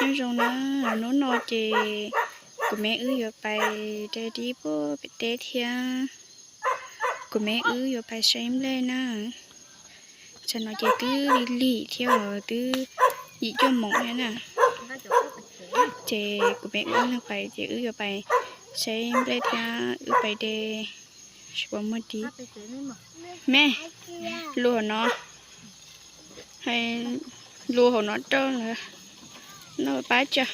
Nyob zoo na, hnub no ces kuv me wb yuav pais de dib puag pem teb thiab. Kuv me wb yuav pais saib nplej na. Tsam no ces twb lig lig thiab os, twb yim cuaj moos thiab na. Ces kuv me wb leeg pais ces wb yuav pais saib nplej thiab wb pais de, tsis pom muag dib. Me, lus hauv no, lus hauv no rau lawm, noj pab tsawg.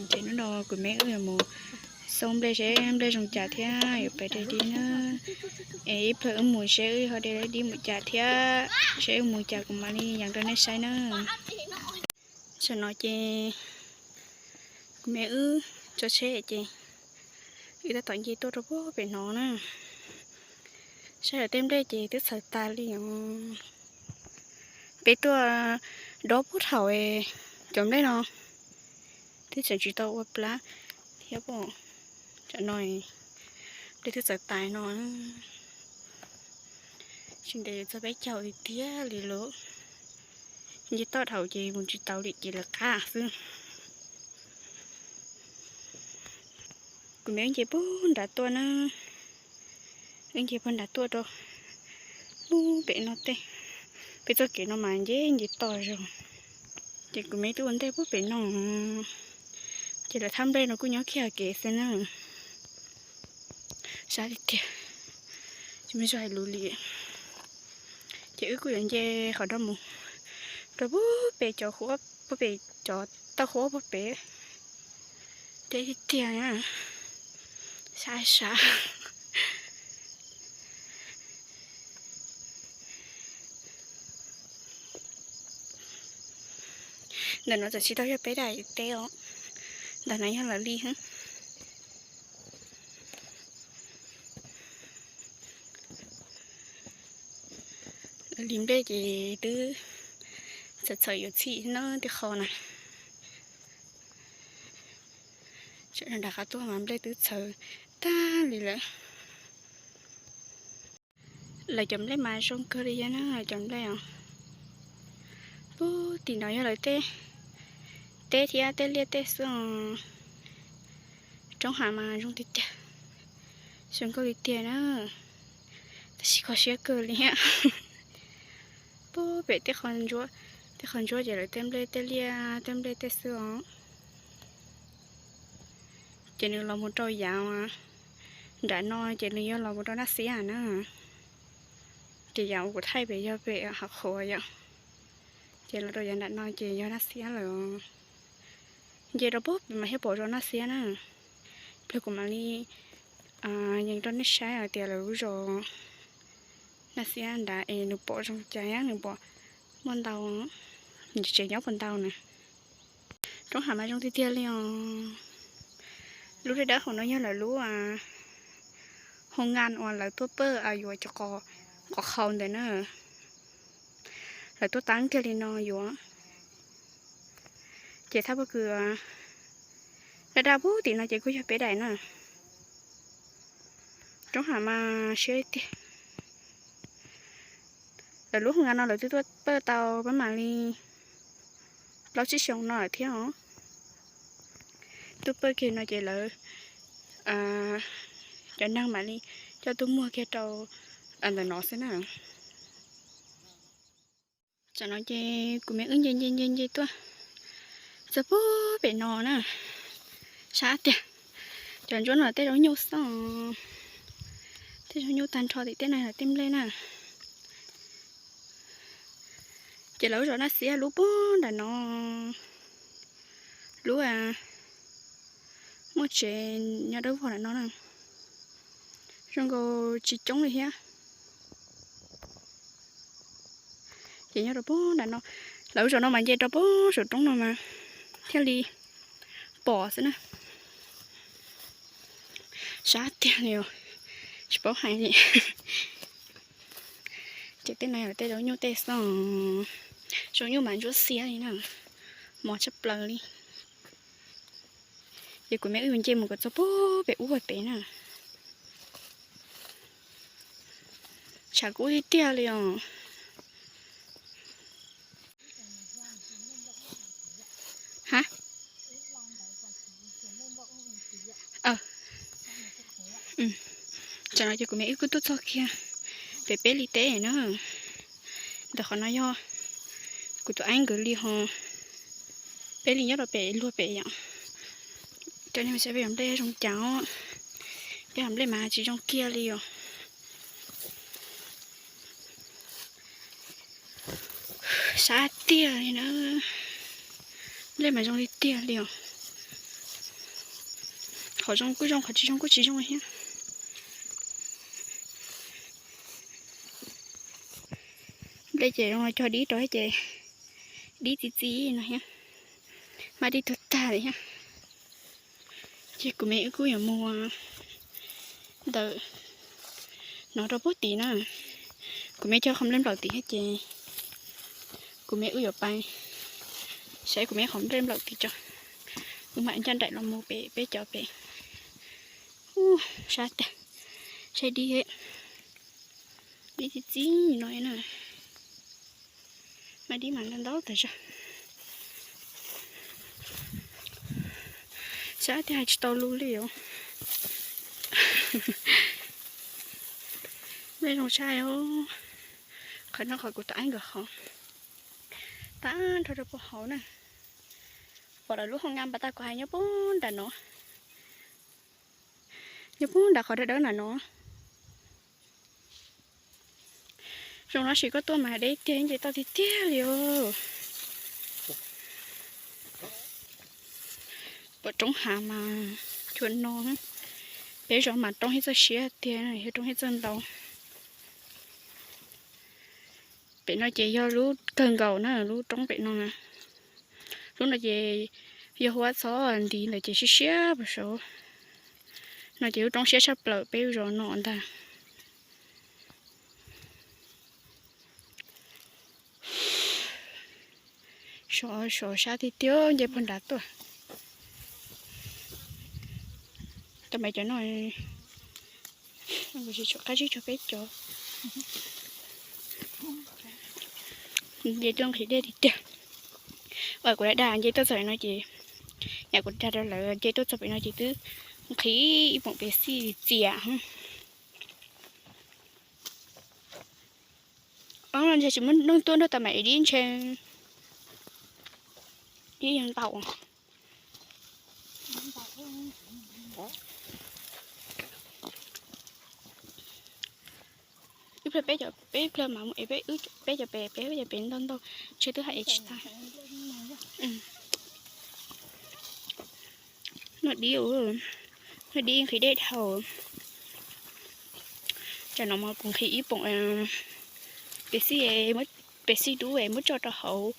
Ces hnub no kuv me wb yuav mus xauj nplej seb nplej zoo cas thiab yuav pais de dib na. Es ib pliag wb mus seb wb ho de dib mus cas thiab, seb wb mus cas kuv mam li yees rau nej saib na. Tam no ces kuv me wb tso tsheb ces wb tab tom nce tuaj rau puag pem no na. Saib lawv tej nplej ces twb txhaws tas li os. Peb tuaj dob puag thaum cov nplej no twb tseem tsis tau ua plab thiab. Tam no nplej twb txhaws tas no. Tsis ntev yuav txog peb caug tiag tiag li lawm. Nce toj dhau ces mus tsis tau li ces lawv qab xwb. Kuv me wb nce puag nram tuaj na, wb nce puag nram tuaj rau puag pem no tej. Peb txoj kev no mas nce nce toj zog. Ces kuv me wb twb ua ntej puag pem no, ces lawv thaj nplej no kuj nyob kiag kev xwb na. Sab tiag tiag, tsis muaj zog hais lus li. Ces wb kuj yuav nce qhov no mus rau puag pem cov, puag pem cov tauj huab puag pem teb tiag tiag na. Sab sab. Ntawm no txawm tsis tau yog peb daim teb os, ntawm no yog lawv li. Lawv li nplej ces twb txawm txhawm yuav txhij na, tej qho na. Nram qab tuaj mas nplej twb txhawm tag li lawm. Lawv cov nplej mas zoo kawg li thiab na, cov nplej os. Puag tim no yog lawv tej teb thiab tej liaj tej xwb os. Roob hav mas zoo tiag tiag, zoo nkauj tiag tiag na, tab sis kho siab kawg li thiab. Puag pem tej qhov ntsuab, tej qhov ntsuab ces lawv tej nplej tej liaj tej nplej tej xwb os. Ces nws los mus rau yav nram no ces nws yog los mus rau Naj Xiab na. Ces yav uas kuv thaij pem yog pem hav qhuav yom. Ces los rau yav nram no ces yog Naj Xiab lawm. Nce rau puag pem mas thiaj pom zos Naj Xiab na. Pliag kuv mam li yees rau nej saib hais tias lawv lub zos Naj Xiab nrad es nws pom zoo cas, nws pom muaj ntau, tsev nyob puas ntau na. Roob hav mas zoo tiag tiag li os. Lub dawb dawb hauv no yog lawv lub hoo ngan uas lawv tuaj pawj yuav cov qos qhaus ntawd na. Lawv tuaj tab kiag li no yuav. Ces thaj pob kws daj daj puag tim no ces kuj yog peb daim na. Roob hav mas siab tiag. Lawv lub hoo ngan no lawv twb tuaj pawj tau pab mam li plaub tsib xyoo no lawm thiab os. Tuaj pawj kiag no ces lawv cov neeg mam li coj tuaj muag kiag rau ntawm no xwb na. Tam no ces kuv me wb nce nce nce nce tuaj txog puag pem no na, sab tiag. Cov ntsuab no tej zaub nyuj xwb, tej zaub nyuj tag nrho tim tej no yog tej nplej na. Ces lawv lub zos Naj Xiab lub puag nram no, lub muaj tsev nyob dawb vog nram no na, zoo nkaus tsis coob li thiab. Ces nyob rau puag nram no, lawv lub zos no mas nce rau puag saum roob no mas thiaj li pom xwb na. Sab tiag li os, tsis paub hais li. Ces tej no yog tej zaub nyuj tej xwb, zaub nyuj mas ntsuab xiab li na, mos tshaj plaws li. Ces kuv me wb yuav nce mus kom txog pem ub pem na. Tshav kub tiag tiag li os. Ha, tsam no ces kuv me wb kuj tuaj txog kiag pem peb li teb na. Ntawm qhov no yog kuv tus aib nkawd li ho, peb li nyob rau pem luag pem yom. Coj nej saib peb cov nplej zoo cas os. Peb cov nplej mas tsis zoo kiag li os. Sab tiag li na. Nplej mas zoo li tiag li os. Qhov zoo kuj zoo, qhov tsis zoo kuj tsis zoo thiab. Nplej ces zoo cog dib rau thiab ces dib txi txiv no thiab, mas dib tuag tag li thiab. Ces kuv me wb kuj yuav mus ntawm no rau puag tid na. Kuv me cog qhov nplej nplaum tid thiab ces kuv me wb yuav pais saib kuv me qhov nplej nplaum tid tso. Wb mam ncaj nraim los mus pem peb cov pem. Ub, sab tag, saib dib, dib txi txiv no na. Mas dib mas ntau ntau tas zog. Sab tiag hais tsis tau lus li os. Nplej zoo sai os. Qhov no qhov kuv tus aib nkawd qhov, tag nrho rau puag hauv na. Pom lawv lub hoo nqa npas tas kuv hais nyob puag nram no, nyob puag nram qhov dawb dawb nram no. Zoo no sis koj tuaj mas deb tiag, nce toj tiag tiag li os. Pom roob hav mas cuag no. Peb zos mas roob thiab txoj siab tiag, yog roob thiab txoj ntau. Pem no ces yog lub kawg nkaus na, lub roob pem no na. Lub no ces yog huab txhob ntiv ntawd ces siab siab puas saud. No ces lub roob siab tshaj plaws peb lub zos no ntag. Sov sov sab tiag tiag, nce puag nrad tuaj. Tau mas cov no qab zib tsuag peb cov. Nce tuaj nqhis dej tiag tiag. Kuv dag dag nce tuaj txog pem no ces, yam kuv dag rau lawv nce tuaj txog pem no ces twb nqhis ib poom pes xij txias. Ob no ntshe tsis muaj neeg tuaj nrog tas mas dib ntshe dib yeej ntau. Ib pliag peb cov, peb ib pliag mas mus es peb, peb cov pem, peb cov pem ntau ntau, ntshe twb haj es tsis tag. Noj dib, noj dib nqhis dej dhau. Tsam no mas kuv nqhis ib poom pes xij, pes xij dub es muab tso rau hauv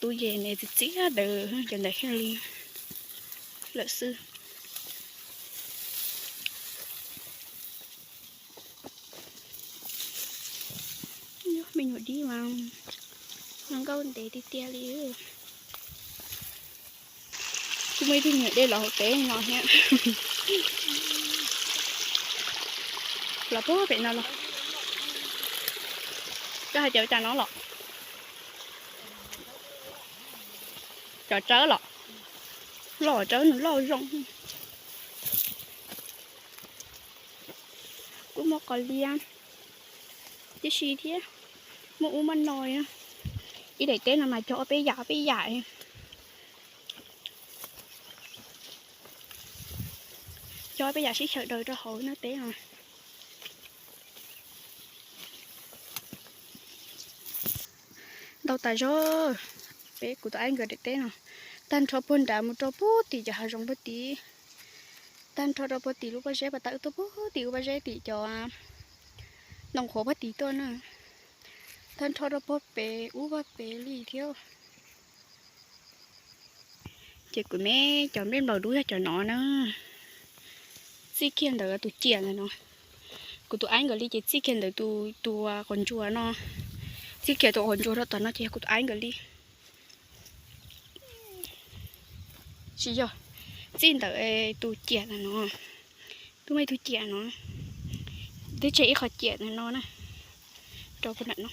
tus yes ne txias txias ntawd, cov ntawd thiaj li lawm xwb. Me nyuam dib mas zoo nkauj ntev tiag tiag li. Kuj muaj ib tug me nyuam dej los hauv tsev no thiab. Los puag pem no los. Koj hais tias ua cas no los? Cov tsawb los? Loj tsawb nws loj zoo. Kuj muaj qos liab tib si thiab, muaj ub muaj no. Ib daim teb no mas cog ob peb yam ob peb yam. Cog ob peb yam sib xyaw daws rau hauv no teb no. Ntau tas zog, peb kuv tus aib nkawd daim teb no, tag nrho puag nrad mus rau puag tim cov hav zoov puag tid, tag nrho rau puag tim lub pob zeb pas tas wb tuaj puag tim lub pob zeb tim cov ntoo qhuav puag tid tuaj na, tag nrho rau puag pem ub puag pem li thiab. Ces kuv me cov nplej nplaum dub yog cov no na. Txij kiag ntawd tus ciam ntawd no, kuv tus aib nkawd li ces txij kiag ntawd tus, tus quav ntsuas no, txij kiag tus quav ntsuas rau tom no ces yog kuv tus aib nkawd li. Tsis yog, Txij ntawm tus ciam ntawm no, twb muaj ib tug ciam no, twb tseg ib qho ciam ntawm no na, rau puag nram no.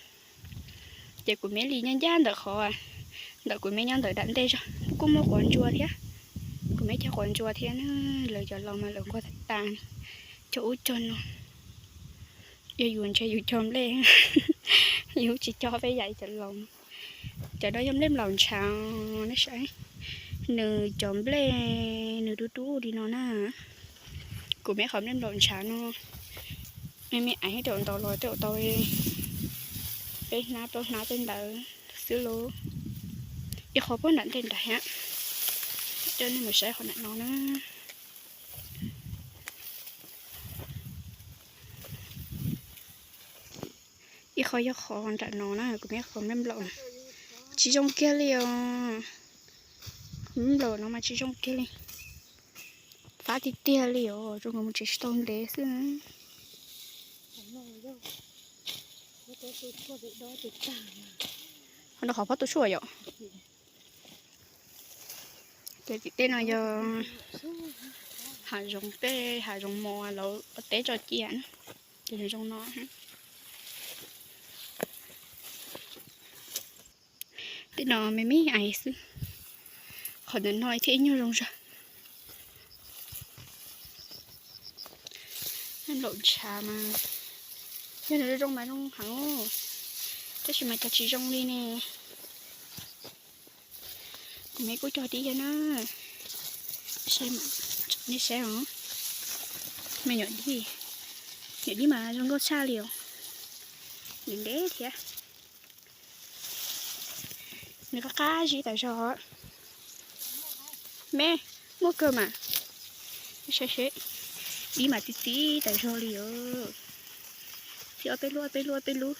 Ces kuv me li nyob ncaj ntawm qhov, ntawm kuv me nyob ntawm nram ntej zog kuj muaj quav ntsuas thiab. Kuv me cog quav ntsuas thiab na, lawv cov laus mas lawv nquag tas tas, cog ub cog no. Yog yus ntshe yus cog nplej, yus tsis cog peb yam cov laus. Cov no yog nplej nplaum ntshav, nej saib. Nws cov nplej nws dub dub li no na. Kuv me qhov nplej nplaum ntshav no, me me aiv tej zaum ntaus los tej zaum tau peb hnab plaub hnab tej ntawd xwb lauj. Ib qho puag nram ntej nrad thiab. Coj nej mus saib qhov nram no na. Ib qho yog qhov nram no na, kuv me qhov nplej nplaum tsis zoo kiag li os. Qhov nplej nplaum no mas tsis zoo kiag li. Fab tiag tiag li os, zoo nkaus mus tsev tsis tau ntev xwb. Qhov no qhov pob tw tshuaj yom. Ces tim tej no yog hav zoov, tej hav zoov mos lawv ua teb tso cia na, ces nws zoo no. Tej no me me aiv xwb, qhov ntawm no thiaj ib nyuag zoo zog. Nplaum ntshav mas yog nws zoo zoo mas zoo heev, tab sis mas cov tsis zoo li ne. Kuv me kuj cog dib thiab na, nej saib os. Me nyuam dib, nyuam dib mas zoo nkauj tshaj li os, nws ntev thiab. Nws qab qab zib tas zog. Me, muaj kawg mas. Saib seb, dib mas txi txiv tas zog li os. Txi ob peb lub ob peb lub ob peb lub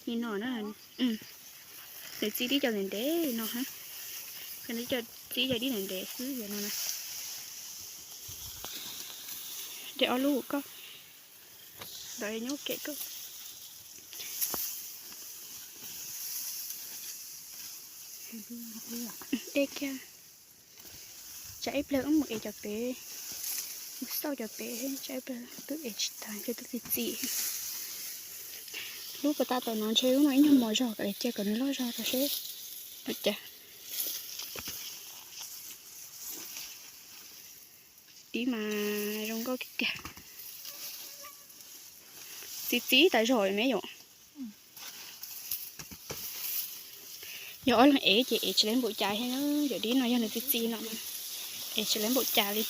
li no na. Nws txi tib co ntev ntev no, txi co dib ntev ntev xwb no na. Ces ob lub koj, ntawd nyob kem koj. Dej kiag. Tsam ib pliag wb mus ev cov pem, mus xauj cov pem, tsam ib pliag twb ev tsis tas, ntshe twb txi txiv. Lub puas ta tom no ntshe lub no ib nyuag mos zog, kom cia kom nws loj zog rau seb ua cas. Dib mas zoo nkauj tiag tiag. Txi txiv tas zog me yom. Yog ob leeg ev ces ev tsis laib npaum cas thiab na, yog dib no yog nws txi txiv no, ev tsis laib npaum cas li.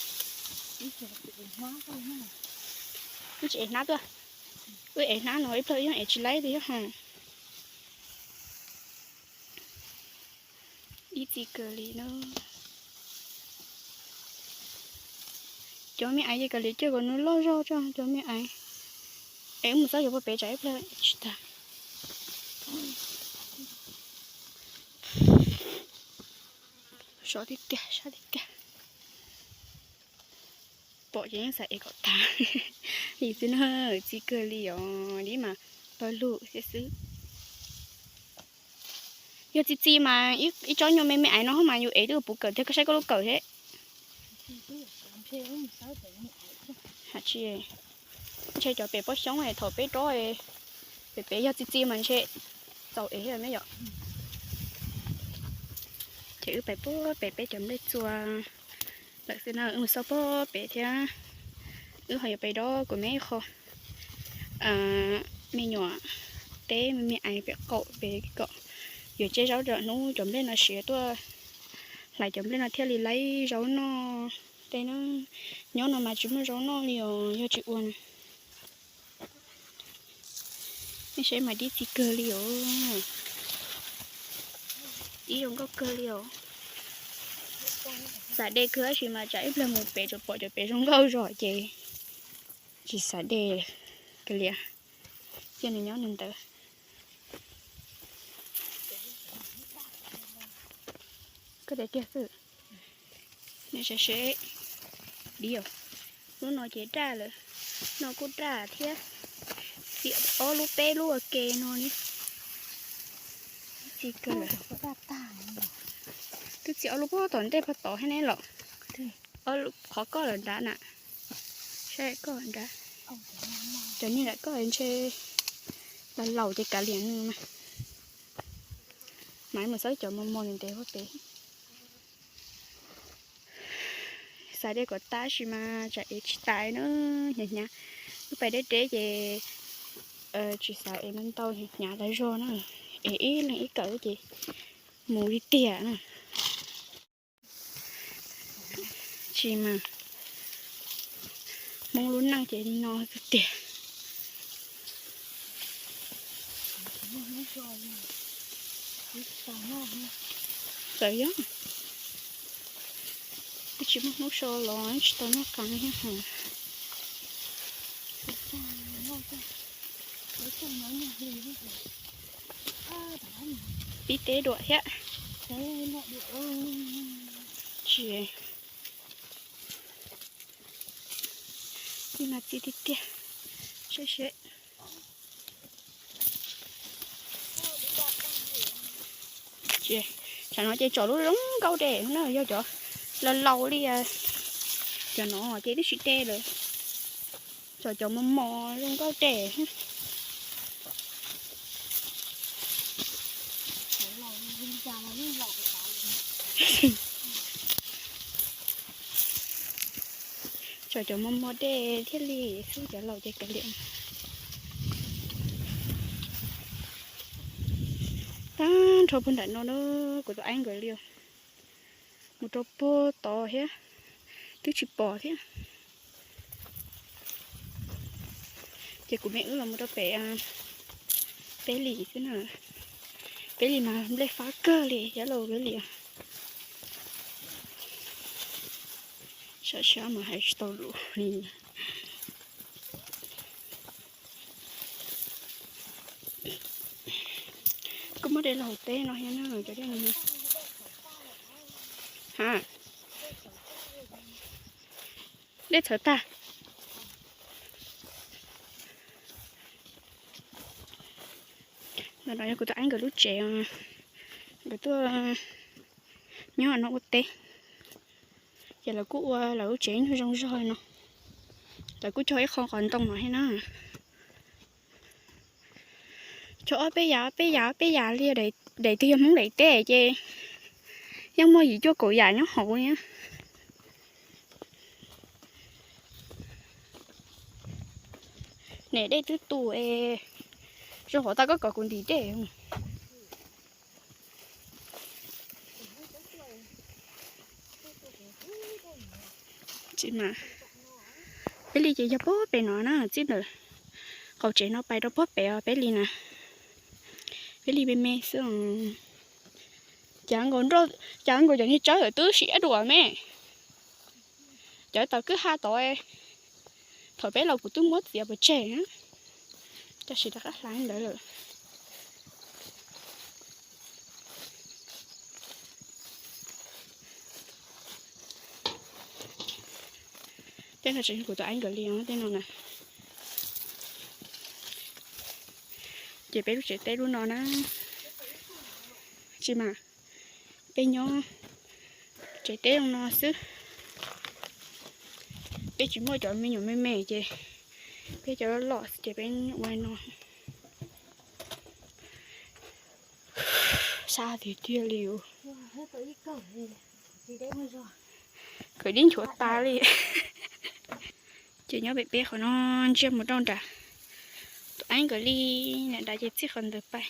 Wb tsis ev hnab tuaj, wb ev hnab no ib pliag yeej ev tsis laib li thiab. Dib txi kawg li na. Cov me aiv ces kav liam coj kom nws loj zog tso cov me aiv. Es wb mus xauj cov puag pem tsam ib pliag tsis tas. Sov tiag tiag, sab tiag tiag. Pom ces yeej xav ev kom tag li xwb na, txi kawg li os, dib mas pawg lug thiab xwb. Yog txi txiv mas ib tsob nyuag me me aiv no mas yus ev twb puv kawm thiab, koj saib koj lub kawm thiab. Ntshe cov pem pob xyoob thaum peb dob, pem pem yog txi txiv mas ntshe txaus ev thiab me yom. Ces wb pais puag pem peb cov nplej txua lawm xwb na, wb mus xauj puag pem thiab. Wb ho yuav pais dob kuv me ib qho me nyuam teb me me aiv pem qaum pem kom yuav tseb zaub rau hnub cov nplej no siav tuaj hlais cov nplej no thiaj li laib zaub noj. Tej no nyob no mas tsis muaj zaub noj li os yog tsis ua na. Nej saib mas dib txi kawg li os. Dib zoo nkauj kawg li os. Xav de kawg tab sis mas tsam ib pliag mus pem tsuas pom cov pem zoo nkauj zog ces tsis xav de kiag li. Cia nws nyob nws ntawd. Koj de kiag xwb. Nej saib seb, dib os. Lub no ces daj lawm, no kuj daj thiab. Txi ob lub peb lub ua ke no li. Txi kawg lawm. Twb txi ob lub puag tom ntej puag tod thiab ne los. Qhov koj lawm nrad na, saib koj nrad, cov niag lam koj ntshe laus laus ces kav liam nws mas. Mas mus xauj cov mos mos ntev ntev huab pem. Xav de kom tab sis mas tsam ev tsis tau na, hnyav hnyav. Wb pais deb deb ces tsis xav ev ntau ntau, hnyav ntau zog na, ev ib leeg ib kawm ces mus li tiag na. Tsis mas, Hmoob lub neej ces li no tiag. Txawm yog twb tsis muaj hnub so los tsis tau noj qab thiab. Pib teb dua thiab. Tsis, txij mas txij tiag tiag. Seb seb. Tam no ces tsom lub zoo nkauj de na, yog cov laus laus li cov no ces twb tsis de lawm. Tsom cov mos mos zoo nkauj de. Tsom cov mos mos de thiaj li xwb, cov laus ces kav liam. Tag nrho puag nram no na, kuv tus aib nkawd li mus rau puag tod thiab, twb tsis pom thiab. Ces kuv me wb los mus rau pem Peb Lis xwb na. Peb Lis mas nplej fab kawg li, cov laus Peb Lis. Sab sab mas hais tsis tau lus li. Kuj muab de los hauv teb no thiab na, cov dej no. Ha, dej txhawv tag. Ntawm no yog kuv tus aib nkawd lub tsev, nkawd tuaj nyob no ua teb. Ces lawv kuj ua lawv lub tsev zoo zog no. Lawv kuj cog ib qho qos ntoo no thiab na. Cog ob peb yam, ob peb yam, ob peb yam li daim twg yog Hmoob daim teb ces yeej muaj yim cuaj kaum yam nyob hauv li. Niam dej twb tu es zoo hauv tau koj kom kuv ntim dej. Tsis mas, Peb Lis ces yog puag pem no na, txij ntawm qaum tsev no pais rau puag pem os Peb Lis na. Peb Lis me me xwb. Cas nkaus, cas nkaus cov niag tsawb lawm twb siab dua me. Cov tau kwj ha tod, thaum peb los kuv twb muab txiav pov tseg, tab sis rov qab hlais ntawd lawm. Tej no tseem yog kuv tus aib nkawd li os, tej no na. Ces peb lub tsev teb lub no na. Tsis mas, peb nyob tsev teb zoo no xwb. Peb tsis muaj cov me nyuam me me ces peb cov loj loj xwb ces peb ua no. Sab tiag tiag li. Kawm dib nchuav tas li. Ces nyob pem peb qhov no ntsia mus rau nram. Tus aib nkawd li nram nrad ces txij qhov ntawd pais.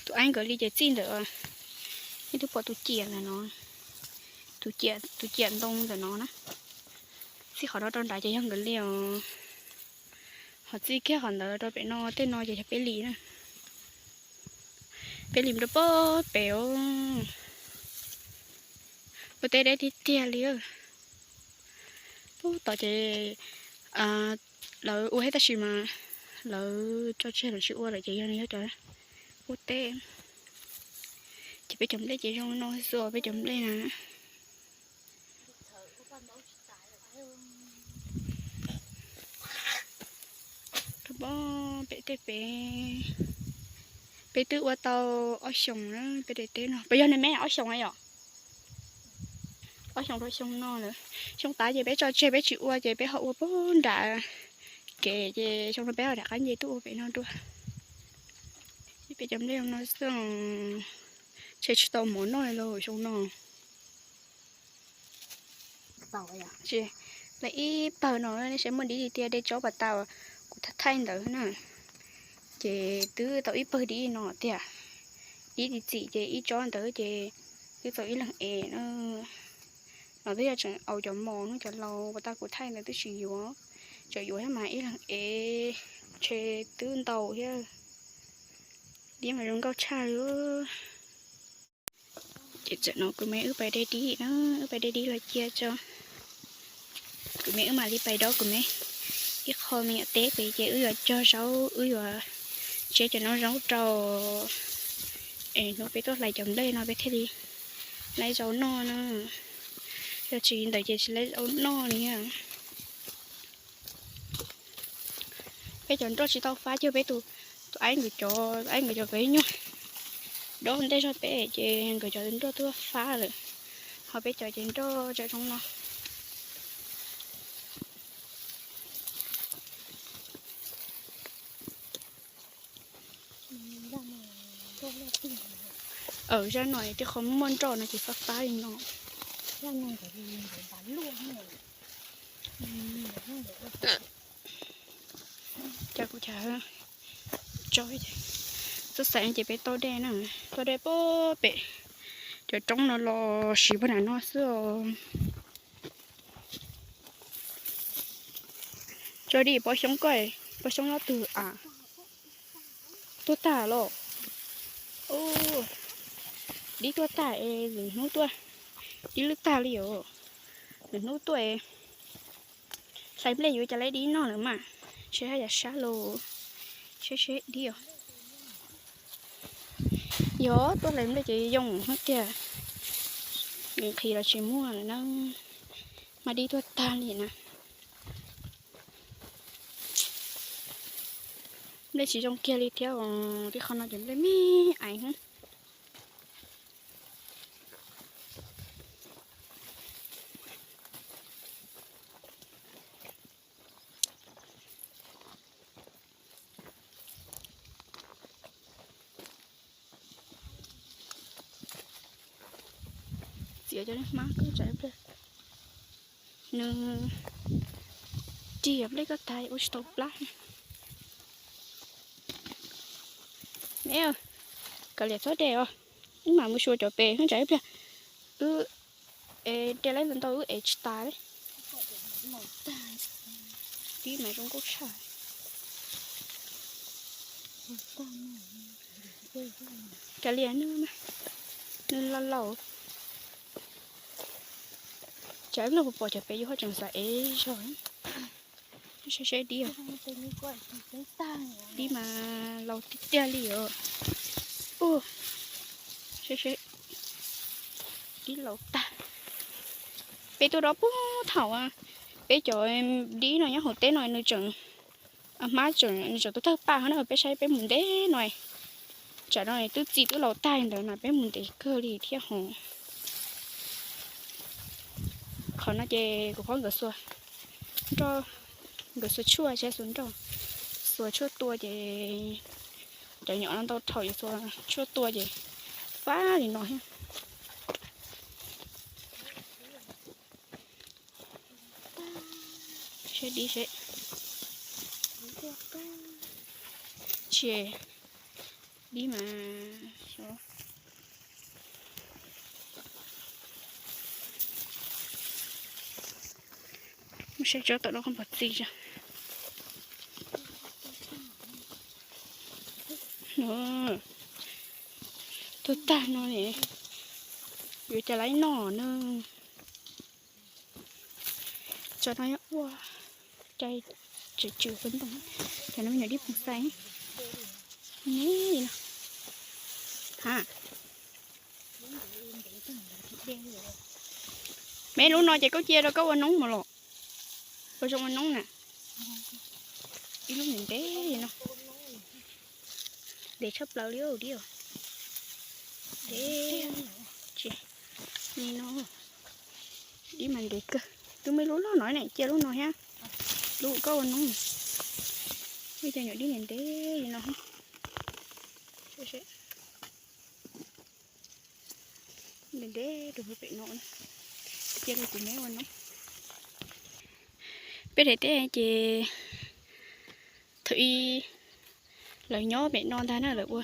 Tus aib nkawd li ces txij ntawd. Nej twb pom tus ciam ntawm no, tus ciam, tus ciam ntoo ntawm no na. Txij qhov no rau nrad ces yog nkawd li os. Ho txij kiag qhov ntawd rau pem no, tej no ces yog Peb Lis na. Peb Lis rau puag pem os. Ua teb deb tiag tiag li. Puag tom ces lawv ua thiab tab sis mas lawv tso tseg lawv tsis ua lawm ces yog nws yog cov ua teb. Ces peb cov nplej ces zoo no xwb, peb cov nplej na. Rau puag pem tej pem, peb twb ua tau ob xyoos na peb daim teb no. Puas yog ne me, ob xyoos yom? Ob xyoo rau xyoo no lawm, xyoo tas ces peb tso tseg peb tsis ua ces peb ho ua puag nram kev ces xyoo no peb ho rov qab nce tuaj ua pem no dua. Peb cov nplej no xwb, ntshe tsis tau mov noj li xyoo no. Lawv ib pawg no nej saib muaj dib li tiag, dej tsob pas tas kuv thaij ntawd na, ces twb tau ib pawg dib no tiag. Dib txiv txiv ces ib tsob ntawd ces twb tau ib leeg ev na. No twb yog tseem aus cov mos hnub cov laus pas tas kuv thaij ntawd twb tsis yuav, tseem yuav thiab mas ib leeg ev ntshe twb ntau thiab. Dib mas zoo nkauj tshaj li. Ces txawm no kuv me wb pais de dib na, wb pais de dib los cia tso. Kuv me wb mam li pais dob kuv me ib qho me nyuam teb pem ces wb yuav cog zaub, wb yuav tseb cov noob zaub rau es hnub peb tuaj hlais cov nplej no peb thiaj li laib zaub noj na. Yog tsis li ntawd ces tsis laib zaub noj li. Peb cov nroj tsis tau fab, ces peb tus, tus aib nkawd cov, aib nkawd cov kov ib nyuag dob ntej zog peb ces nkawd cov nroj twb fab lawm, ho peb cov ces nroj tsawv zoo no. Zaj no tej qhov muaj nroj no ces fab fab li no. Cas kuv cas tso, txhob xaiv ces peb tau dej na, tau dej pem cov roob no los siv pog nram no xwb os. Tso dib pob xyoob koj, pob xyoob nyob twg a? Tuaj tag los? Dib tuaj tag es lwm hnub tuaj, dib lwj tag li os. Lwm hnub tuaj hlais nplej yuav cas laib dib noj lawm mas. Seb haj yam sab los, seb seb dib os. Yog tuaj hlais nplej ces yoo hwv tiag, nqhis los tsis muaj lawm na, mas dib tuaj tag li na. Nplej tsis zoo kiag li thiab os, tej qhov no ces nplej me aiv heev. Txiav cov hmab koj tsam ib pliag nws rig nplej koj tas ua tsis tau plab. Me, kav liam txhob de os, wb mam mus xyuas cov pem tsam ib pliag wb de laib ntau ntau wb ev tsis tas li. Dib mas zoo nkauj tshaj. Kav liam nws, nws laus laus. Tsam ib pliag puas pom cov pem yus ho tseem xav ev zog. Seb seb dib, dib mas laus tiag tiag li os. Seb seb, dib laus tag. Peb tuaj dob puag thaum peb cov dib no nyob hauv teb no nws tseem, hmab tseem, nws tseem tuaj tawg paj hov na, peb saib peb mus ntev no. Tsam no twb txi twb laus tag ntawd mas peb mus ntev kawg li thiab hos. Qhov no ces kuv phob nkawd xuas nroj, nkawd xuas tshuaj, tsis xuas nroj, xuas tshuaj tua ces cov nyom no ntau thaum yuav xuas tshuaj tua ces fab li no thiab. Seb dib seb. Tsis, dib mas xyov. Mus saib tsob tom no qhov npog txi tso. Tuag tag no ne, yuav cas laib noj na. Tsob no nyob ua cai, tswm tswm peb ntoo, cov no me nyuam dib phoov xais ne. Ha, me lub no ces koj cia rau koj ua noob mus los, ua zoo ua noob na. Ib lub ntev ntev li no, ntev tshaj plaws li dib. Ntev, tsis, li no. Dib mas ntev kawg, twb muaj ib lub loj no ne, cia lub no thiab. Lub koj ua noob, muaj cov nyuam dib ntev ntev li no. Ntev ntev rau pem no, cia li kuv me ua noob. Peb daim teb ces thaum ub lawv nyob pem no ntag na, lawv ua,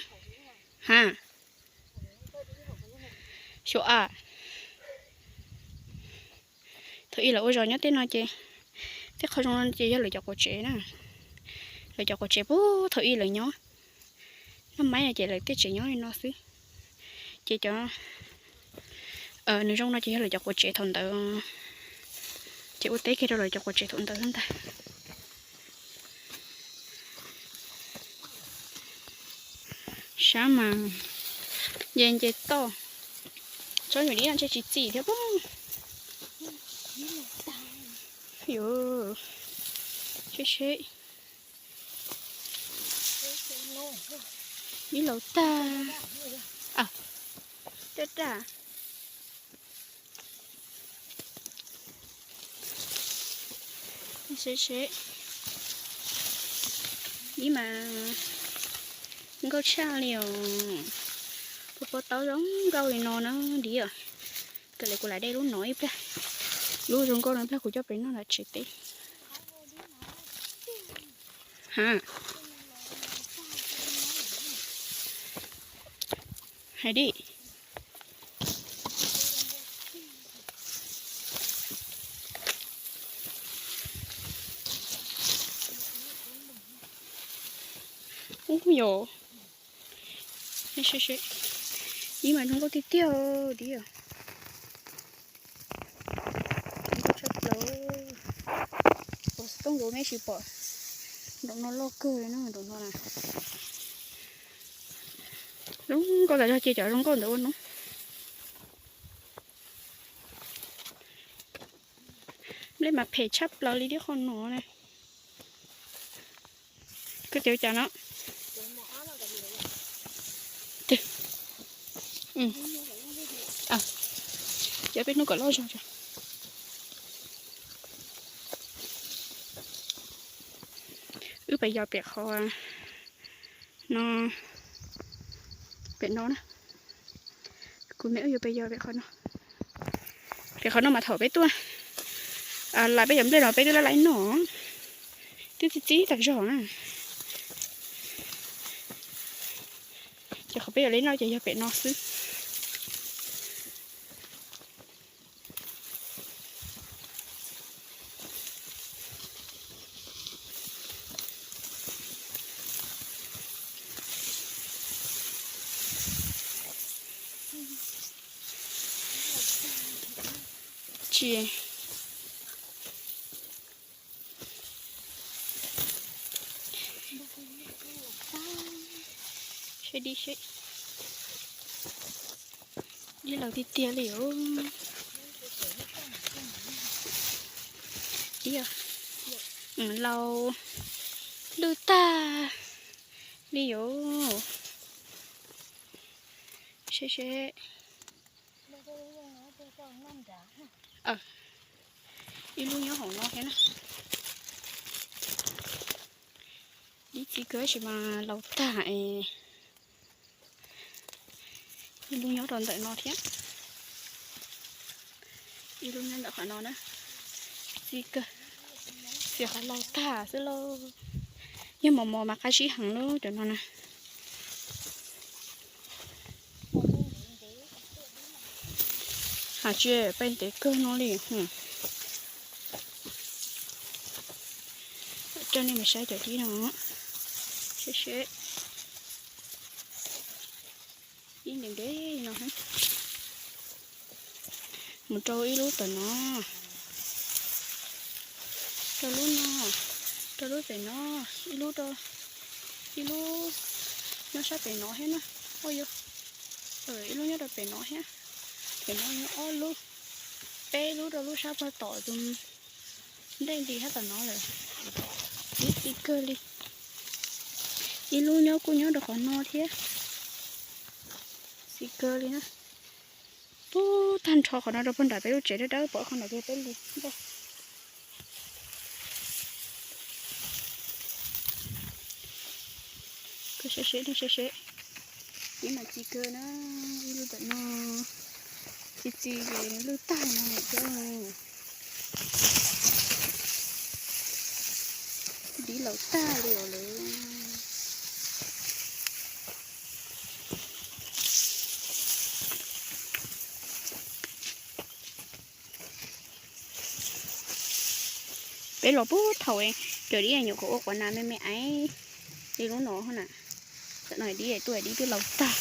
ha, xyuas a, thaum ub lawv ua zos nyob tej no ces tej qhov zoo no ces yog lawv cov quav tsev na. Lawv cov quav tsev puag thaum ub lawv nyob, noj maib no ces lawv tej tsev nyob li no xwb. Ces cov nws zoo no ces yog lawv cov quav tsev thaum ntawd, ces ua teb kiag rau lawv cov quav tsev thaum ntawd xwb ntag. Sab mas nce nce toj, tsob nyuam dib no ntshe tsis txim thiab pob. Yuav seb seb, ib laus tag, raj raj. Seb seb, dib mas nkauj tshaj li os. Puag pob taub zoo nkauj li no na, dib os. Kawg li kuv lam de lub no ib pliag, lub zoo nkauj no ib pliag kuv coj pem noj lawm tsev teb. Ha, hais dib. Ub yos, seb seb, dib mas zoo nkauj tiag tiag dib os. Zoo nkauj tshaj plaws. Ua xov tooj nkaus neb tsis pom, nraum no loj kawg no, nraum no na. Zoo nkauj tas zog cia cov zoo nkauj ntawd ua noob. Nplej mas phem tshaj plaws li tib qho no na. Koj tias ua cas no? Cov peb hnub kom loj zog tso. Wb pais yos pem qhov no, pem no na. Kuv me wb yuav pais yos pem qhov no. Pem qhov no mas thaum peb tuaj, lam peb cov nplej no peb twb laj laj noj, twb txi txiv tas zog na. Ces qhov peb yuav li noj ces yog pem no xwb. Tsis, seb dib seb, dib laus tiag tiag li os. Dib laus lwj tag li os. Seb seb. Ib lub nyob hauv no thiab na. Dib txiv kawg tab sis mas laus tag es. Ib lub nyob rau ntawm no thiab. Ib lub nyob ntawm qhov no na. Txiv kawg, txiv qhov laus tag xwb lauj. Yog mos mos mas qab zib heev lub cov no na. Has tsis peb ntev kawg no li. Coj nej mus saib cov dib no, seb seb. Ib ntev ntev no, mus rau ib lub tom no, rau lub no, rau lub pem no, ib lub, ib lub nyob sab pem no thiab na. Ua yog, ib lub nyob rau pem no thiab. Pem no ob lub, peb lub rau lub sab pag tom tus ntej nti thiab tom no lawm. Ib txiv kawg li. Ib lub nyob kuj nyob rau qhov no thiab. Txiv kawg li na. Ub, tag nrho qhov no rau puag nram peb lub tsev dawb dawb, pom qhov nram ces peb lub. Koj saib seb, nej saib seb, ib mas txi kawg na, ib lub ntawm no txi txi ces lwj tag no thiab. Dib laus tag li os lawm. Peb los puag thaum cov dib nyuam qhuav ua quav nas me me aiv li lub no na. Tam no dib tuaj dib twb laus tag.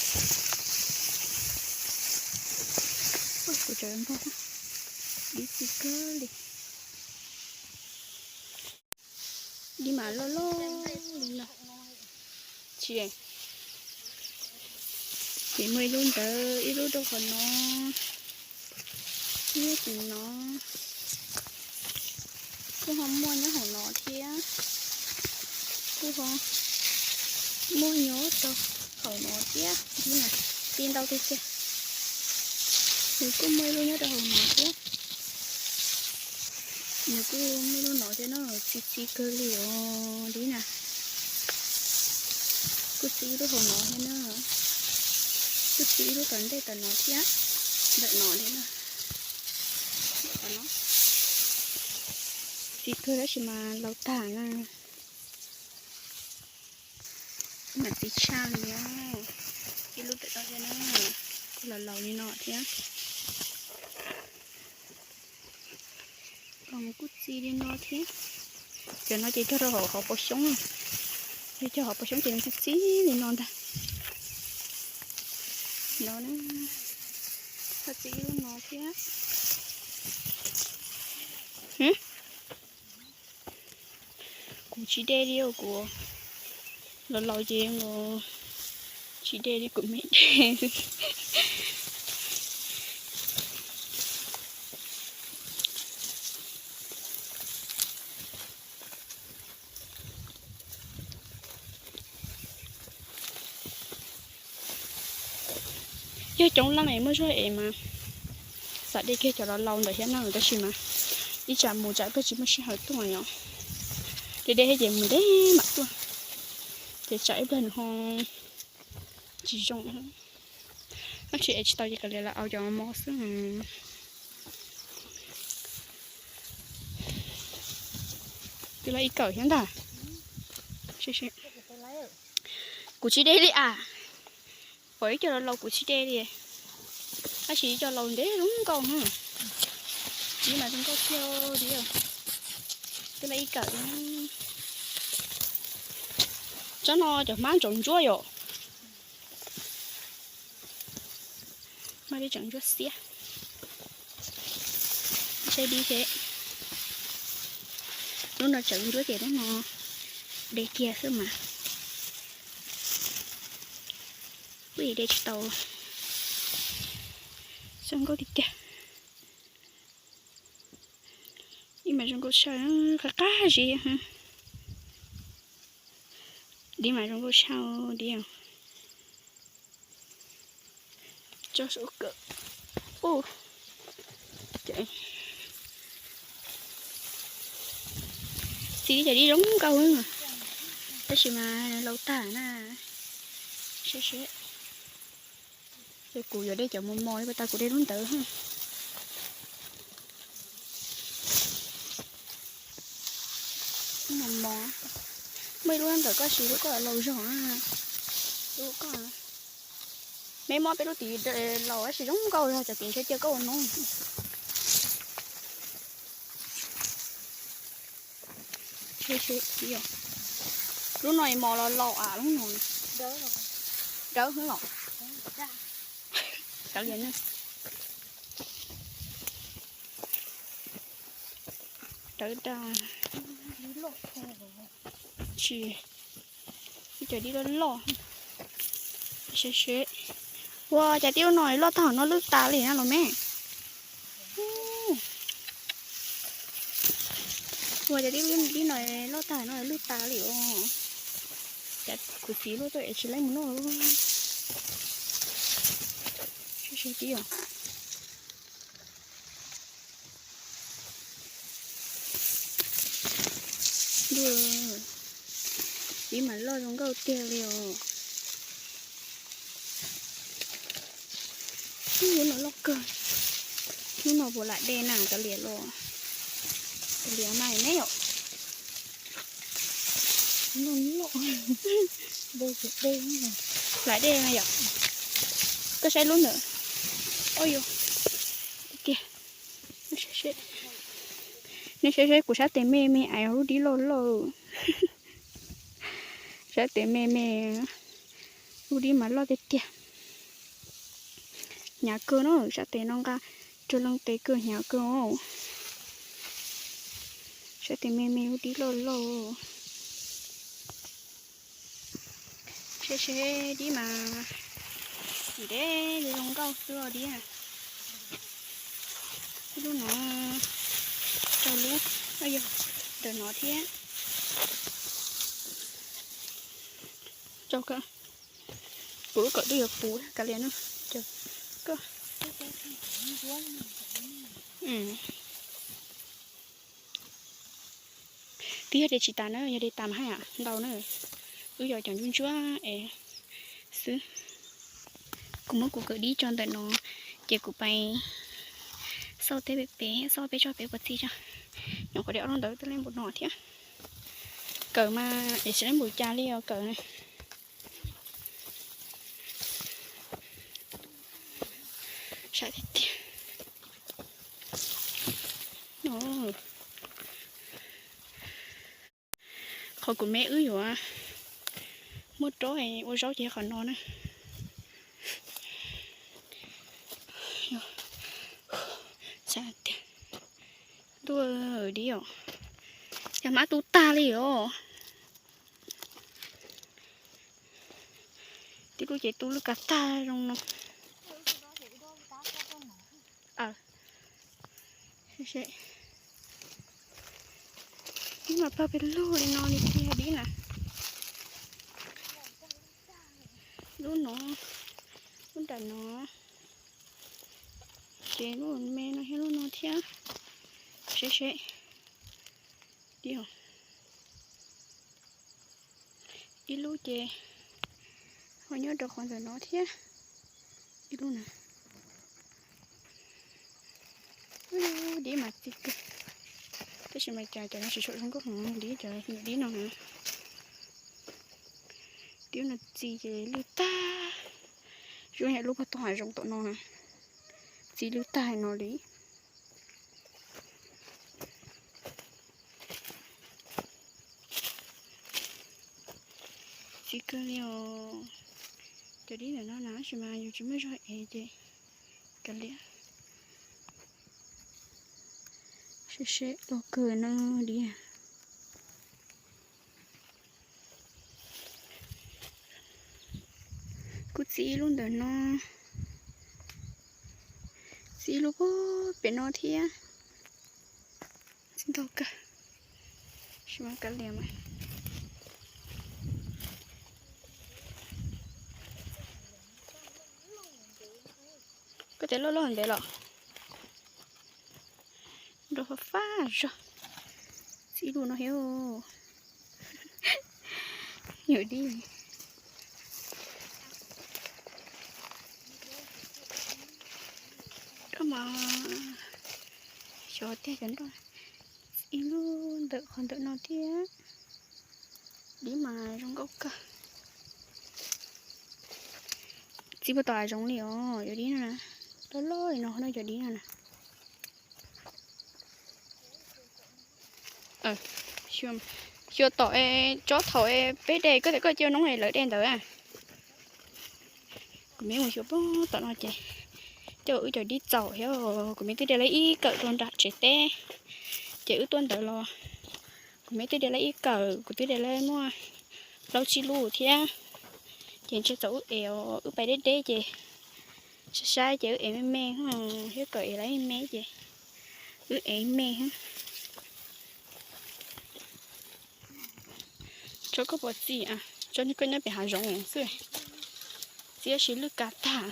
Kuv tseem npog dib txi kawg li. Dib mas loj loj li no. Tsis, ces muaj ib lub ntawd, ib lub rau qhov no, ib lub tim no. Kuj ho muaj nyob hauv no thiab. Kuj ho muaj nyob rau hauv no thiab. Dib mas txi ntau tiag tiag. Nws kuj muaj ib lub nyob rau hauv no thiab. Nws kuj muaj lub no thiab no, txi txi kawg li os dib na. Kuj txi ib lub hauv no thiab na. Kuj txi ib lub tom ntej tom no thiab. Ntawm no thiab na. Txi kawg tab sis mas laus tag na. Mas txi tshaj li os. Ib lub ntawm no thiab na. Kuj laus laus li no thiab. Kuj txi li no thiab. Cov no ces cog rau hauv qhov pob xyoob. Yog cog hauv pob xyoob ces nws txi txi li no ntag. No na, txi lub no thiab. Kuv tsis de li os, kuv laus laus ces kuv tsis de li, kuv me de. Yog coob leej es muaj zog es mas xav de kiag cov laus laus ntawm thiab na, tab sis mas ib tsam mus tsam ib pliag tsis muaj sij hawm tuaj yom. De de thiab ces mus de mam tuaj, ces tsam ib pliag nws ho tsis zoo. Tab sis es tsis tau ces kav liam, lawv au cov mos xwb. Twb lawv ib kawm thiab ntag. Kuv tsis de li as. Pom ib co laus laus kuv tsis de li. Tab sis ib co laus ntev zoo nkauj. Dib mas zoo nkauj tiag li. Twb lawv ib kawm. Tsob no cov hmab ntsaum ntsuab yom. Hmab dib tseem ntsuab xiab. Saib dib thiab. Lub no tseem ntsuab ces lub no de kiag xwb mas. Kuj de tsis tau. Zoo nkauj tiag tiag. Ib mas zoo nkauj tshaj, qab qab zib. Dib mas zoo nkauj tshaj dib. Tso saum kawm. Txiv cov dib zoo nkauj, tab sis mas laus tag na. Seb seb, ces kuv yuav de cov mos mos li, pas tas kuv de lub ntawd. Mos mos, muaj ib lub ntawm koj siv lub koj laus zog na. Lub koj, me mob peb lub tim laus tab sis zoo nkauj zog, cov tim ntshe cia koj ua no. Lub no mos los laus as, lub no dawb xwb los. Kav liam na. Dawb dag. Tsis, ib co dib loj loj. Seb seb, ua cas tib lub no loj tag no lwj tas li na los me. Ua cas tib lub no loj tag no lwj tas li os. Cas kuv txiv lub tuaj es tsis laib mus noj. Seb seb tib os. Ntuj, dib mas loj zoo nkauj tiag li os. Hnub no loj kawg. Hnub no puas lam de na, kav liam los, kav liam mas neb yom. Lam de mas yom. Koj saib lub ntawd. Oj yog tiag. Nej saib seb, kuv sab tes me me es lub dib loj loj. Sab tes me me, lub dib mas loj tiag tiag. Hnyav kawg no, sab tes no nqa rau leej tes kawg, hnyav kawg. Sab tes me me, lub dib loj loj. Seb seb dib mas, dib zoo nkauj xwb os dib. Ib lub no, rau lub, yog ntawm no thiab. Rau koj, kuv wb kom twb yuav puv kav liam no. Koj, twb yog de tsis tas na, yog de tas mas haj yam ntau na. Wb yog cov ntsuab ntsuab es xwb. Kuv muab kuv kawm dib tso ntawm no, ces kuv pais xauj teb pem pem, xauj peb tsob pem puas txi tso. Nyuam qhuav de ob lub ntawd tej lej npaum no thiab. Kawm mas es tsis lej npaum cas li os kawm. Sab tiag tiag. Qhov kuv me wb yuav muaj raub ua zaub ces qhov no na. Sab tiag. Ntuj, dib os, yog hmab tu tag li os. Tib lub ces tu lub kav tag zoo no. Dib mas pawg pes lug li no li tiag dib na. Lub no, lub nram no, ces lub me no thiab lub no thiab. Seb seb, dib os. Ib lub ces ho nyob rau qhov ntawm no thiab. Ib lub na. Dib mas txi kawg. Tab sis mas cas cov no tsis tshua zoo nkauj heev li cov nyuam dib no na. Dib no txi ces lwj tag. Zoo yam lub pag tog hav zoov tom no na. Txi lwj tag no li. Txi kawg li os. Cov dib ntawm no na tab sis mas yus tsis muaj zog ev ces kav liam. Seb seb loj kawg no dib. Kuv txi ib lub ntawm no, txi ib lub pem no thiab. Txi ntau kawg, tab sis mas kav liam mas. Koj tes loj loj ntev los nrau fab fab zog. Txi ib lub no thiab. Nyuam dib. Koj mas xyov tiag cov nroj. Ib lub ntawm qhov ntawm no thiab. Dib mas zoo nkauj kawg. Txi puag tom hav zoov li os, cov dib no na. Loj loj li no no cov dib no na. Xyuas tom tsob thaum peb de, koj tias koj cia noob es lawv de ntawd. Kuv me mus xyuas puag tom no ces coj wb cov dib txaus thiab. Kuv me twb de lawv ib kawm rau nram tsev teb, ces wb tuaj ntawd los kuv me twb de lawv ib kawm, kuv twb de lawv muaj plaub tsib lub thiab. Ces ntshe txaus wb ev os, wb pais deb deb ces saib saib ces wb ev me me thiab, kawm ev lawv me me ces wb ev me. Tsob koj puas txi? Tsob koj nyob pem hav zoov xwb, txi tab sis lwj kav tag.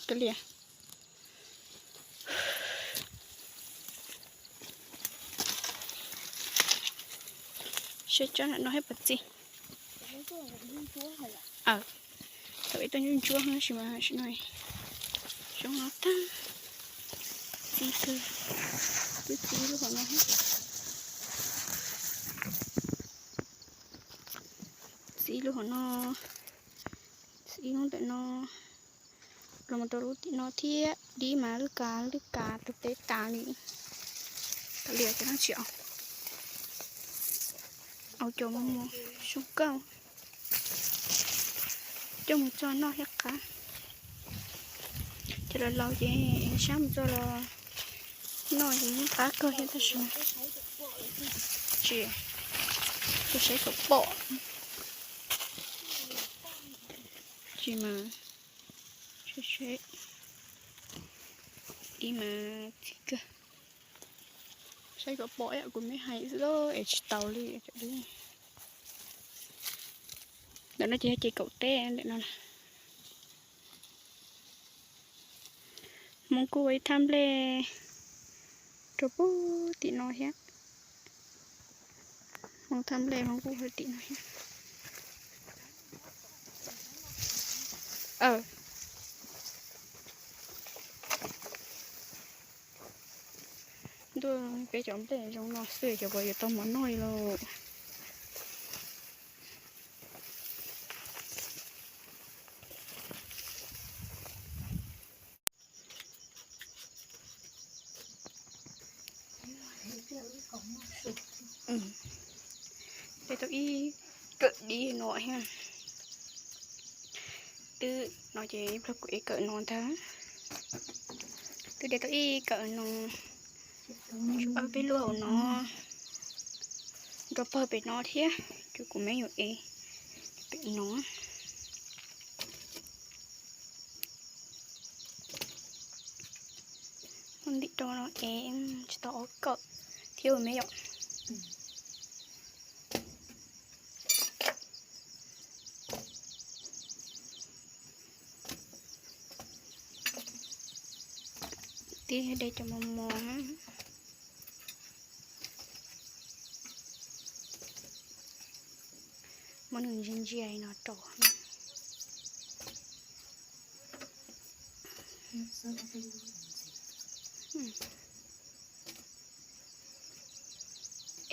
Kav liam. Tsob no thiab puas txi? Thaum ib tug ntsuab ntsuab tab sis mas tam sim no zoo no tag. Txi kawg, twb txi lub hauv no thiab. Txi lub hauv no, txi lub ntawm no, los mus rau lub tim no thiab. Dib mas lwj kav lwj kav tus teb tas li. Kav liam cov no tsis au cov mus mus sub kauj coj mus txog noj thiab qab. Cov laus laus ces sab mus txog los noj ces yeej qab kawg thiab tab sis tsis, tsis saib kom pom. Tsis mas, seb, ib mas txi kawg. Saib kom pom ib yam kuv me hais xwb es tsis tau li. Ntawm no ces yog ces kaum teb ntawm no. Hmoob kuj ua ib thaj nplej rau puag tim no thiab. Hmoob thaj nplej Hmoob kuj ua tim no thiab. Ntuj, peb cov nplej zoo no xwb cov puas yuav tau mov noj li lauj. De tau ib kawm dib no thiab. Twb no ces ib pliag kuv ev kawm no ntag. Twb de tau ib kawm no, peb lub hauv no nrog pawg pem no thiab, ces kuv me yuav ev pem no. Muab ntim rau no es tsis tau ob kawm thiab me yom. Tib de cov mos mos, muab nws ntsia ntsia no rau.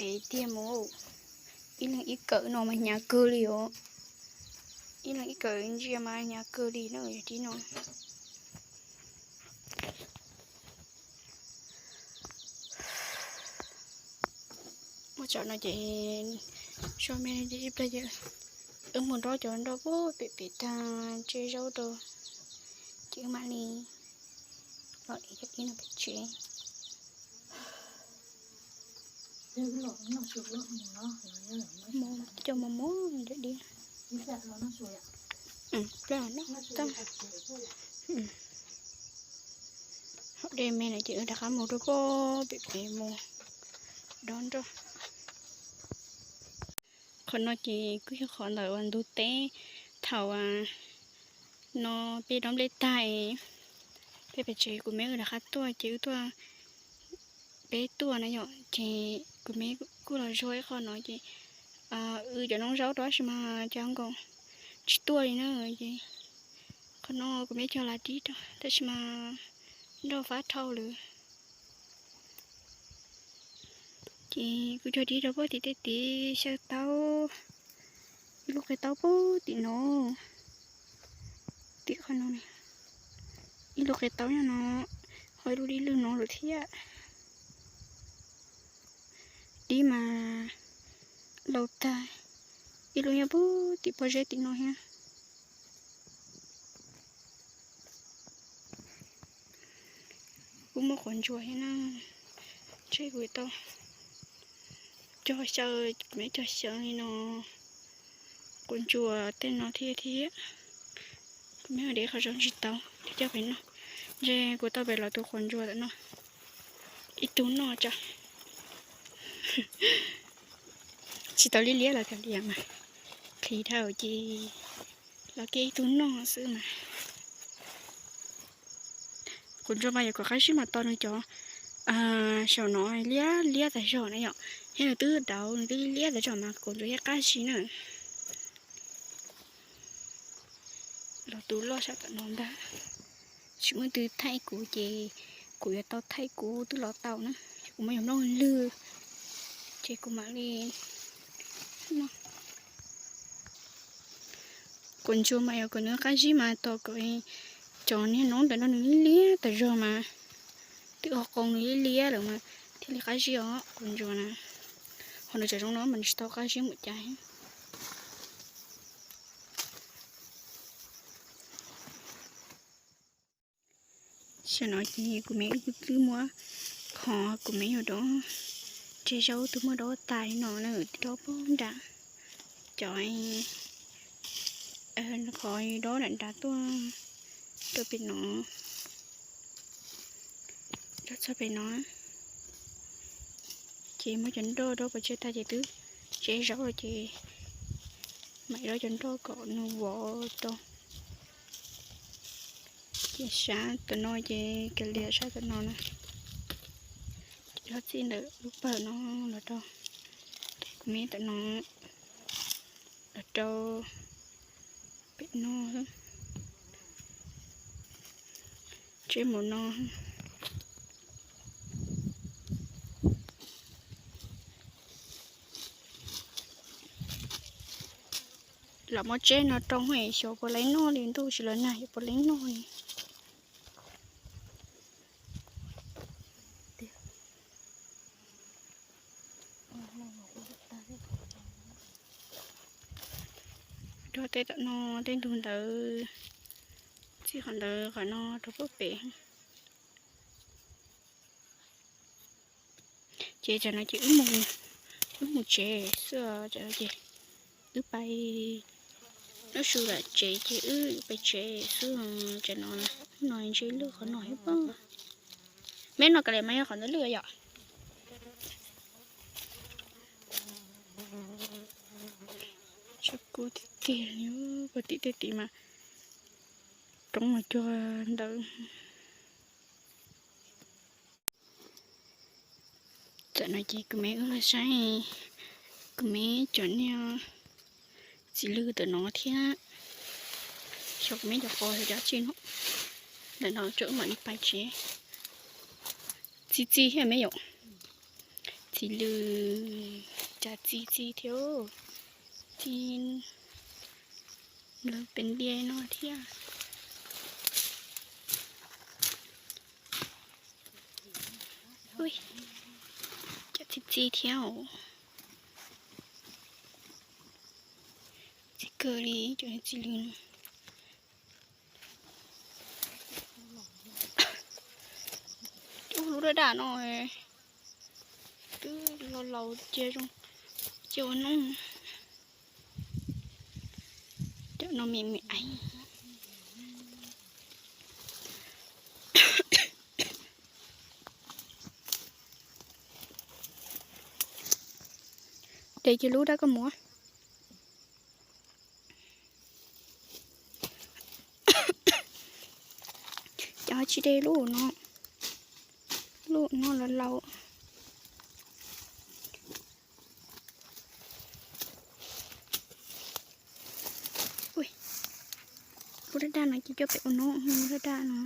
Es tiag mus, ib leeg ib kawm no mas hnyav kawg li os. Ib leeg ib kawm ntsia mas hnyav kawg li na, yog tib no. Muab tso no ces so me ib pliag ces wb mus nrog cov nroj pem pem tag ntse zaub rau, ces wb mam li los ev cov dib no pem tsev. Cov mos mos cov dib, pliag no tag. Hom de me no ces wb rov qab mus rau pem pem mus dob nroj. Qhov no ces kuj yog qhov ntawm uas ntug teb thaum no peb dob nplej tag, peb pem tsev kuv me wb rov qab tuaj ces wb tuaj, peb tuaj na yom, ces kuv me kuj los zog ib qho no ces wb cov noob zaub rau tab sis mas cov nkaus tsis tuaj li na, ces qhov no kuv me cog lav dib rau tab sis mas nroj fab dhau lawm. Ces kuv cog dib rau puag tim tej tid xyaw taub, ib lub qe taub puag tim no, tim qhov no, ib lub qe taub nyob no, ho ib lub dib lwj no lawm thiab. Dib mas laus tag, ib lub nyob puag tim pob zeb tim no thiab. Kuj muaj quav ntsuas thiab na, ntshe kuv tau cog xyaw, kuv me cog xyaw li no, quav ntsuas tej no thiab thiab. Kuv me de qhov zoo tsis tau, cog pem no, ntshe kuv tau pem los tus quav ntsuas tam no ib tug noj tso. Tsis tau liab liab los kav liam mas, qhis dhau ces los kiag ib tug noj xwb mas. Quav ntsuas mas yuav kom qab zib mas tos nws cov Saum no liab liab tas zog na yom, thiab nws twb dauv nws twb liab tas zog mas kuv ntsuas thiaj qab zib na. Los tus loj sab tom no ntag. Tsis muaj leej twg thaij kuv ces kuv yuav tau thaij kuv twb los tau na. Kuv muaj yog nplooj lwg ces kuv mam li no. Kuv ntsuas mas yog kom nws qab zib mas tos kom cov niag noob ntawm no nws liab liab tas zog mas, twb ho qoo nws liab liab lawm mas thiaj li qab zib os kuv ntsuas na. Ho nws tseem zoo no mas nws tsis tau qab zib mus cas. Tam no ces kuv me wb twb muab qhov kuv me yuav dob, tsev zaub twb muab dob tas no na, twb dob pog nram cov, qhov dob nram nrad tuaj rau pem no, rau txog pem no. Ces muab cov nroj dob pov tseg tag ces twb tsev zaub lawm ces mam dob cov nroj kom nws vov rau. Ces sab tom no ces kav liam sab tom no na, ces dob txij ntawm lub pawg no los rau kuv me tom no, los rau pem no, tseb mus no. Los muab tseb no rau xyov puas laib noj li, ntuj tsis los nag xyov puas laib noj li. Rau tej tom no, tej ntug ntawd, txij qhov ntawd qhov no rau pem. Ces tam no ces wb mus tsev xwb, tam no ces wb pais, wb su lawm tsev ces wb pais tsev xwb. Tam no, no ntshe lwj qhov no thiab pob. Meb no kav liam mas yog qhov ntawd lwj yom. Tshav kub tiag tiag li, puag tim tej tid mas roob mas cuag ntawd. Tam no ces kuv me wb los saib kuv me cov niag txiv lws ntawm no thiab, xyov kuv me cov qos xyov cov tsi no. Ntawm no tso wb mam li pais tsev. Txi txi thiab me yom. Txiv lws, cas txi txi thiab, txi lawv pem ntiaj no thiab. Ui, cov txi txi thiab os. Txi kawg li cov txiv lws no. Ub, lub daj daj no twb laus laus cia zoo cia ua noob. Cov no me me aiv. Ces cia lub daj koj mus. Cov tsis de lub no, lub no los laus. Ui, lub daj daj no ces coj pem ua noob, lub daj daj no.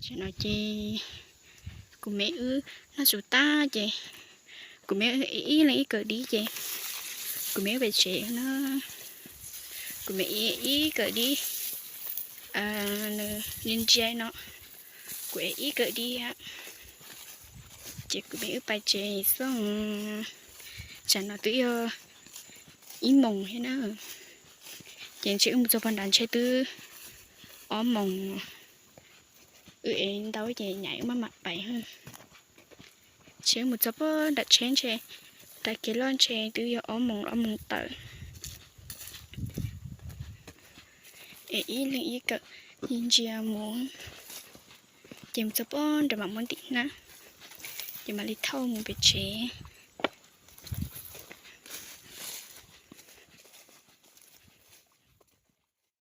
Tam no ces kuv me wb noj su tag ces kuv me wb ib leeg ib kawm dib ces kuv me wb pais tsev na. Kuv me ib kawm dib, nws ntsia ntsia no, kuv ib kawm dib, ces kuv me wb pais tsev xwb. Tam no twb yog ib moos thiab na, ces ntshe wb mus txog pog nrad ntshe twb ob moos. Wb ev ntau ces nyab wb maj mam pais. Ntshe wb mus txog pog nram tsheb ntshe, nram kev loj ntshe twb yog ob moos ob moos tawm. Es ib leeg ib kawm ntsia mus, ces mus txog pog nrad mam muab ntim hnab, ces mam li thauj mus pem tsev.